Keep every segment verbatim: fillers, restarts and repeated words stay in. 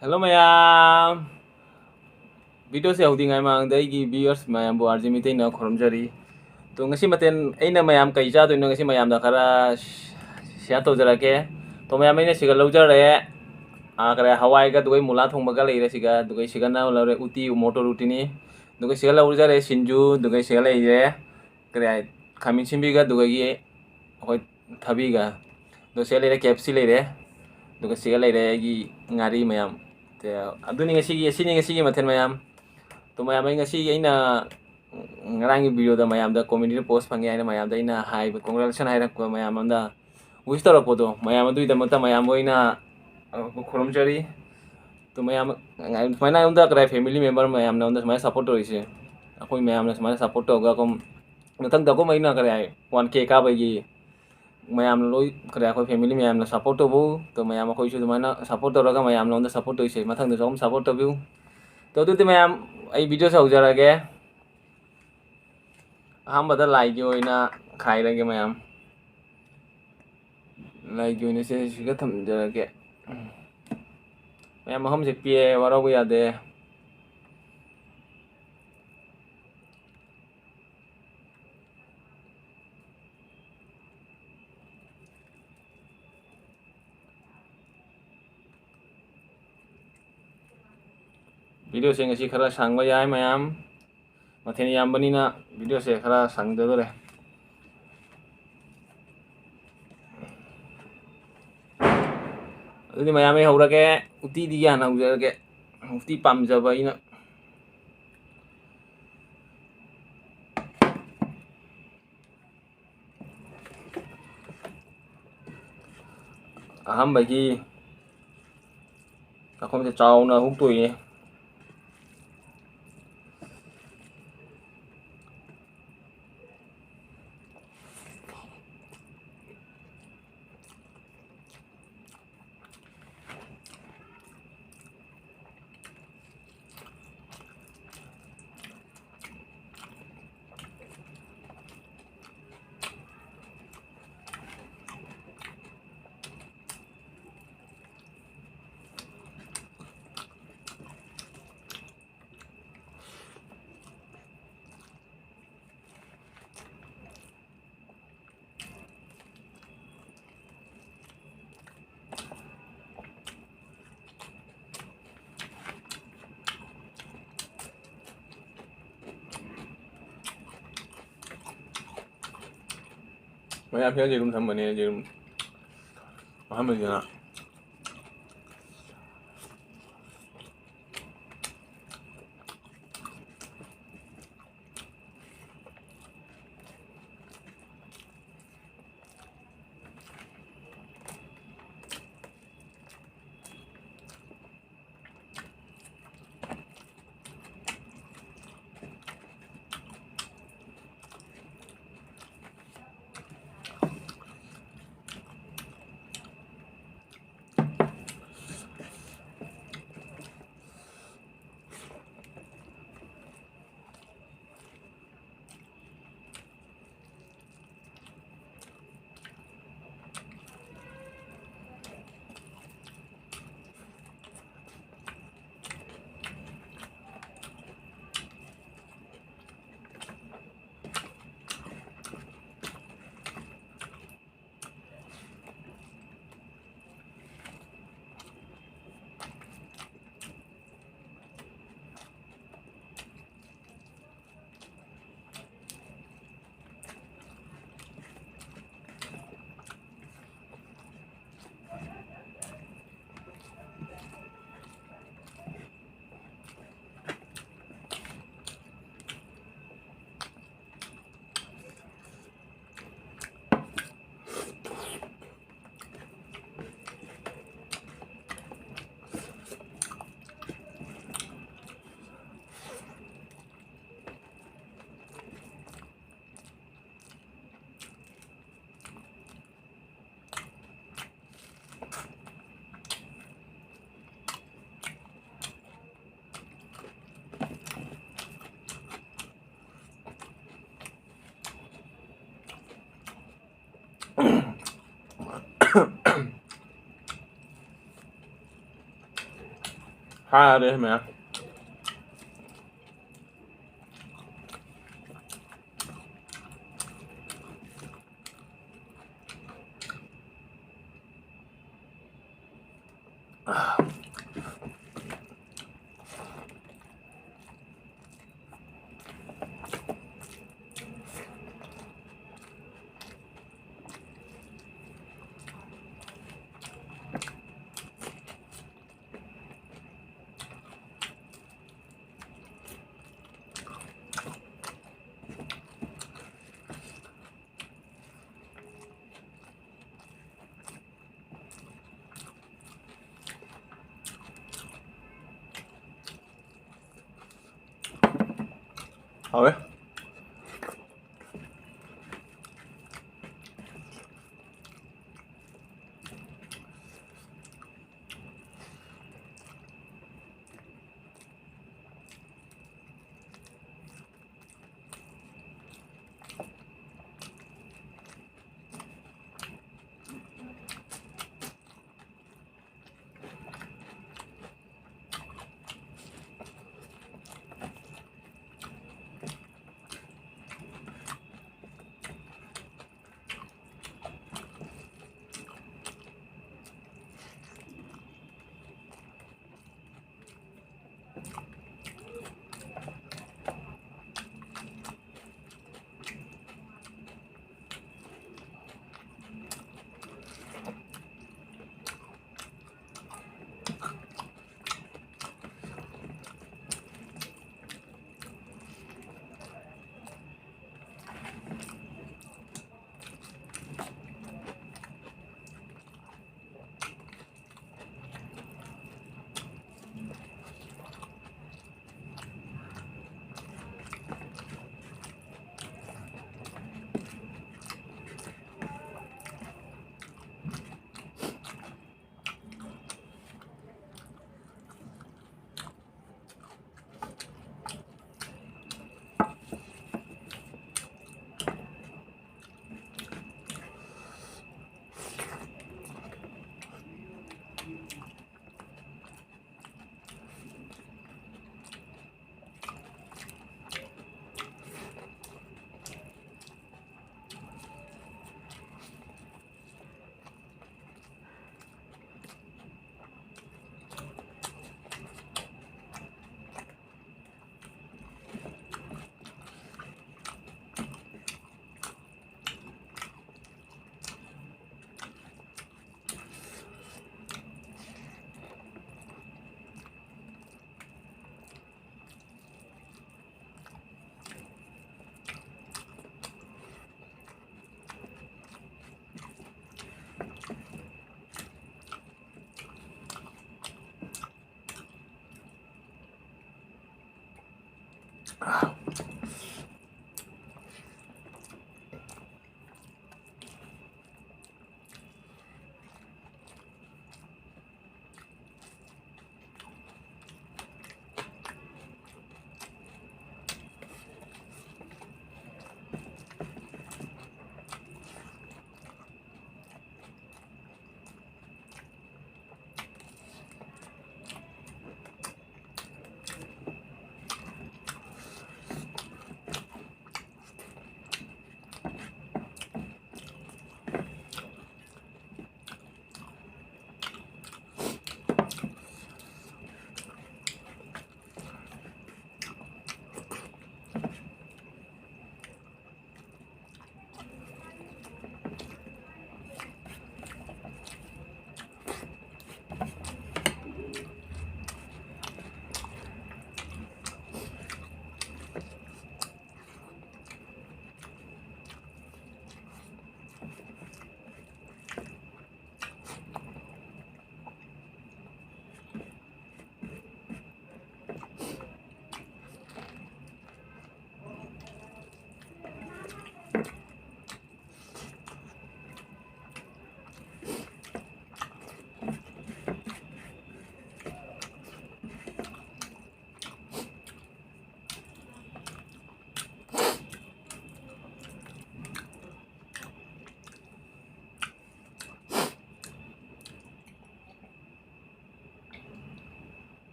Hello ꯃꯌꯥꯝ, ꯚꯤꯗꯤꯑꯣꯁꯦ ꯍꯧꯗ꯭ꯔꯤꯉꯩ ꯃꯃꯥꯡꯗ ꯑꯩꯒꯤ viewers ꯃꯌꯥꯝꯕꯨ ꯑꯥꯔ ꯖꯦ ꯃꯤꯇꯩꯅ ꯈꯨꯔꯨꯝꯖꯔꯤ꯫ ꯑꯗꯣ ꯉꯁꯤ ꯃꯊꯦꯜ ꯑꯩꯅ ꯃꯌꯥꯝ ꯀꯩ ꯆꯥꯗꯣꯏꯅꯣ ꯉꯁꯤ ꯃꯌꯥꯝꯗ ꯈꯔ share ꯇꯧꯖꯔꯛꯀꯦ꯫ ꯑꯗꯣ ꯃꯌꯥꯝ ꯑꯩꯅ ꯁꯤꯒ ꯂꯧꯖꯔꯦ, ꯑꯥ, ꯀꯔꯤ, ꯍꯋꯥꯏꯒ ꯑꯗꯨꯒ ꯃꯨꯂꯥ ꯊꯣꯡꯕꯒ ꯂꯩꯔꯦ ꯁꯤꯒ, ꯑꯗꯨꯒ ꯁꯤꯒꯅ ꯂꯧꯔꯦ ꯎꯇꯤ, ꯃꯣꯇꯣꯔ ꯎꯇꯤꯅꯤ꯫ ꯑꯗꯨꯒ ꯁꯤꯒ ꯂꯧꯖꯔꯦ ꯁꯤꯡꯖꯨ, ꯑꯗꯨꯒ ꯁꯤꯒ ꯂꯩꯔꯦ ꯀꯔꯤ ꯍꯥꯏ, ꯈꯥꯃꯦꯟ ꯁꯤꯟꯕꯤꯒ ꯑꯗꯨꯒꯒꯤ ꯑꯩꯈꯣꯏ ꯊꯕꯤꯒ꯫ ꯑꯗꯣ ꯁꯤꯒ ꯂꯩꯔꯦ ꯀꯦꯞꯁꯤ ꯂꯩꯔꯦ, ꯑꯗꯨꯒ ꯁꯤꯒ ꯂꯩꯔꯦ ꯑꯩꯒꯤ ꯉꯥꯔꯤ ꯃꯌꯥꯝ꯫ ꯇꯦ-, ꯑꯗꯨꯅꯤ ꯉꯁꯤꯒꯤ, ꯑꯁꯤꯅꯤ ꯉꯁꯤꯒꯤ ꯃꯊꯦꯜ ꯃꯌꯥꯝ꯫ ꯑꯗꯣ ꯃꯌꯥꯝ ꯑꯩ ꯉꯁꯤꯒꯤ ꯑꯩꯅ ꯉꯔꯥꯡꯒꯤ ꯚꯤꯗꯤꯑꯣꯗ ꯃꯌꯥꯝꯗ community post ꯐꯪꯉꯦ ꯍꯥꯏꯅ ꯃꯌꯥꯝꯗ ꯑꯩꯅ ꯍꯥꯏꯕ congratulation ꯍꯥꯏꯔꯛꯄ ꯃꯌꯥꯝ ꯑꯃꯗ wish ꯇꯧꯔꯛꯄꯗꯣ ꯃꯌꯥꯝ ꯑꯗꯨꯒꯤꯗꯃꯛꯇ ꯃꯌꯥꯝꯕꯨ ꯑꯩꯅ, ꯑ, ꯈꯨꯔꯨꯝꯖꯔꯤ꯫ ꯑꯗꯣ ꯃꯌꯥꯝ ꯁꯨꯃꯥꯏꯅ ꯑꯩꯉꯣꯟꯗ ꯀꯗꯥꯏ family member ꯃꯌꯥꯝꯅ ꯑꯩꯉꯣꯟꯗ ꯁꯨꯃꯥꯏꯅ support ꯇꯧꯔꯤꯁꯦ, ꯑꯩꯈꯣꯏ ꯃꯌꯥꯝꯅ ꯁꯨꯃꯥꯏꯅ support ꯇꯧꯔꯒ ꯑꯩꯈꯣꯏ ꯃꯊꯪꯗ ꯑꯩꯈꯣꯏ ꯑꯩꯅ ꯀꯔꯤ ꯍꯥꯏ one K ꯀꯥꯕꯒꯤ ꯃꯌꯥꯝꯅ ꯂꯣꯏ ꯀꯔꯤ ꯑꯩꯈꯣꯏ family ꯃꯌꯥꯝꯅ support ꯇꯧꯕ꯫ ꯑꯗꯣ ꯃꯌꯥꯝ ꯑꯩꯈꯣꯏꯁꯨ ꯑꯗꯨꯃꯥꯏꯅ support ꯇꯧꯔꯒ ꯃꯌꯥꯝꯅ ꯑꯩꯉꯣꯟꯗ support ꯇꯧꯔꯤꯁꯦ ꯃꯊꯪꯗꯁꯨ ꯑꯗꯨꯝ support ꯇꯧꯕꯤꯌꯨ꯫ ꯑꯗꯣ ꯑꯗꯨꯗꯤ ꯃꯌꯥꯝ ꯑꯩ ꯚꯤꯗꯤꯑꯣꯁꯦ ꯍꯧꯖꯔꯒꯦ꯫ ꯑꯍꯥꯟꯕꯗ ꯂꯥꯏꯒꯤ ꯑꯣꯏꯅ ꯈꯥꯏꯔꯒꯦ ꯃꯌꯥꯝ꯫ ꯂꯥꯏꯒꯤ ꯑꯣꯏꯅ ꯁꯦ ꯁꯤꯒ ꯊꯝꯖꯔꯒꯦ꯫ ꯃꯌꯥꯝ ꯑꯍꯨꯝꯁꯦ ꯄꯤꯌꯦ, ꯋꯥꯔꯧꯕ ꯌꯥꯗꯦ꯫ ꯚꯤꯗꯤꯑꯣꯁꯦ ꯉꯁꯤ ꯈꯔ ꯁꯥꯡꯕ ꯌꯥꯏ ꯃꯌꯥꯝ, ꯃꯊꯦꯜ ꯌꯥꯝꯕꯅꯤꯅ ꯚꯤꯗꯤꯑꯣꯁꯦ ꯈꯔ ꯁꯥꯡꯗꯗꯣꯔꯦ꯫ ꯑꯗꯨꯗꯤ ꯃꯌꯥꯝ ꯑꯩ ꯍꯧꯔꯒꯦ, ꯎꯇꯤꯗꯤ ꯍꯥꯟꯅ ꯍꯧꯖꯔꯒꯦ, ꯎꯇꯤ ꯄꯥꯝꯖꯕ ꯑꯩꯅ꯫ ꯑꯍꯥꯟꯕꯒꯤ ꯆꯥꯛꯈꯨꯝꯁꯦ ꯆꯥꯎꯅ ꯍꯨꯛꯇꯣꯛꯏ꯫ ꯃꯌꯥꯝ ꯐꯦꯟꯁꯦ ꯑꯗꯨꯝ ꯊꯝꯕꯅꯦ, ꯌꯦꯔꯨꯝ ꯑꯍꯥꯟꯕꯁꯤꯅ꯫ ꯍꯥꯔꯦ ꯃꯌꯥꯝ꯫ ꯍꯥꯎꯋꯦ꯫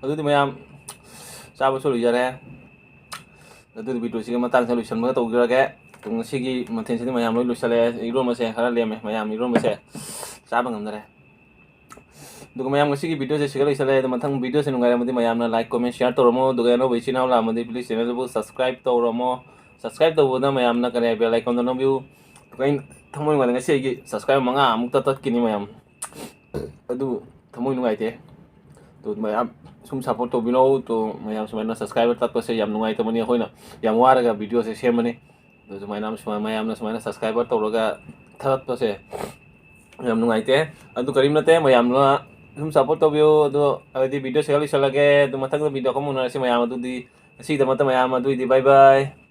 ꯑꯗꯨꯗꯤ ꯃꯌꯥꯝ, ꯆꯥꯕꯁꯨ ꯂꯣꯏꯖꯔꯦ꯫ ꯑꯗꯨꯗꯤ ꯚꯤꯗꯤꯑꯣꯁꯤꯒꯤ ꯃꯇꯥꯡꯁꯦ ꯂꯣꯏꯁꯟꯕꯒ ꯇꯧꯖꯔꯒꯦ꯫ ꯑꯗꯣ ꯉꯁꯤꯒꯤ ꯃꯊꯦꯜꯁꯤꯗꯤ ꯃꯌꯥꯝ ꯂꯣꯏ ꯂꯣꯏꯁꯜꯂꯦ꯫ ꯏꯔꯣꯝꯕꯁꯦ ꯈꯔ ꯂꯦꯝꯃꯦ, ꯃꯌꯥꯝ ꯏꯔꯣꯝꯕꯁꯦ ꯆꯥꯕ ꯉꯝꯗꯔꯦ꯫ ꯑꯗꯨꯒ ꯃꯌꯥꯝ, ꯉꯁꯤꯒꯤ ꯚꯤꯗꯤꯑꯣꯁꯦ ꯁꯤꯒ ꯂꯣꯏꯁꯜꯂꯦ꯫ ꯑꯗꯣ ꯃꯊꯪ ꯚꯤꯗꯤꯑꯣꯁꯦ ꯅꯨꯡꯉꯥꯏꯔꯝꯃꯗꯤ ꯃꯌꯥꯝꯅ like, comment, share ꯇꯧꯔꯝꯃꯣ꯫ ꯑꯗꯨꯒ ꯑꯅꯧꯕ ꯏꯆꯤꯟ ꯏꯅꯥꯎ ꯂꯥꯛꯑꯝꯃꯗꯤ please channel ꯕꯨ subscribe ꯇꯧꯔꯝꯃꯣ꯫ Subscribe ꯇꯧꯕꯗ ꯃꯌꯥꯝꯅ ꯀꯔꯤ ꯍꯥꯏꯕ, like ꯀꯣꯟꯗ ꯅꯝꯕꯤꯌꯨ꯫ ꯑꯗꯨꯒ ꯑꯩꯅ ꯊꯃꯣꯏ ꯅꯨꯡꯉꯥꯏꯅ ꯉꯁꯤ ꯑꯩꯒꯤ subscriber ꯃꯉꯥ ꯑꯃꯨꯛꯇ ꯇꯠꯈꯤꯅꯤ ꯃꯌꯥꯝ꯫ ꯑꯗꯨ ꯊꯃꯣꯏ ꯅꯨꯡꯉꯥꯏꯇꯦ꯫ ꯑꯗꯨ ꯃꯌꯥꯝ ꯁꯨꯝ support ꯇꯧꯕꯤꯔꯛꯎ꯫ ꯑꯗꯨ ꯃꯌꯥꯝ ꯁꯨꯃꯥꯏꯅ subscriber ꯇꯠꯄꯁꯦ ꯌꯥꯝ ꯅꯨꯡꯉꯥꯏꯇꯕꯅꯤ꯫ ꯑꯩꯈꯣꯏꯅ ꯌꯥꯝ ꯋꯥꯔꯒ ꯚꯤꯗꯤꯑꯣꯁꯦ ꯁꯦꯝꯕꯅꯤ꯫ ꯑꯗꯨ ꯁꯨꯃꯥꯏꯅ, ꯁꯨꯃꯥꯏ-, ꯃꯌꯥꯝꯅ ꯁꯨꯃꯥꯏꯅ subscriber ꯇꯧꯔꯒ ꯊꯥꯒꯠꯄꯁꯦ ꯌꯥꯝ ꯅꯨꯡꯉꯥꯏꯇꯦ꯫ ꯑꯗꯨ ꯀꯔꯤꯝ ꯅꯠꯇꯦ, ꯃꯌꯥꯝꯅ ꯁꯨꯝ support ꯇꯧꯕꯤꯌꯨ꯫ ꯑꯗꯣ ꯍꯥꯏꯗꯤ ꯚꯤꯗꯤꯑꯣꯁꯦ ꯂꯣꯏꯁꯤꯜꯂꯒꯦ꯫ ꯑꯗꯨ ꯃꯊꯪꯗ ꯚꯤꯗꯤꯑꯣ ꯑꯃ ꯎꯅꯔꯁꯤ ꯃꯌꯥꯝ꯫ ꯑꯗꯨꯗꯤ ꯉꯁꯤꯒꯤꯗꯃꯛꯇ ꯃꯌꯥꯝ, ꯑꯗꯨꯏꯗꯤ bye bye꯫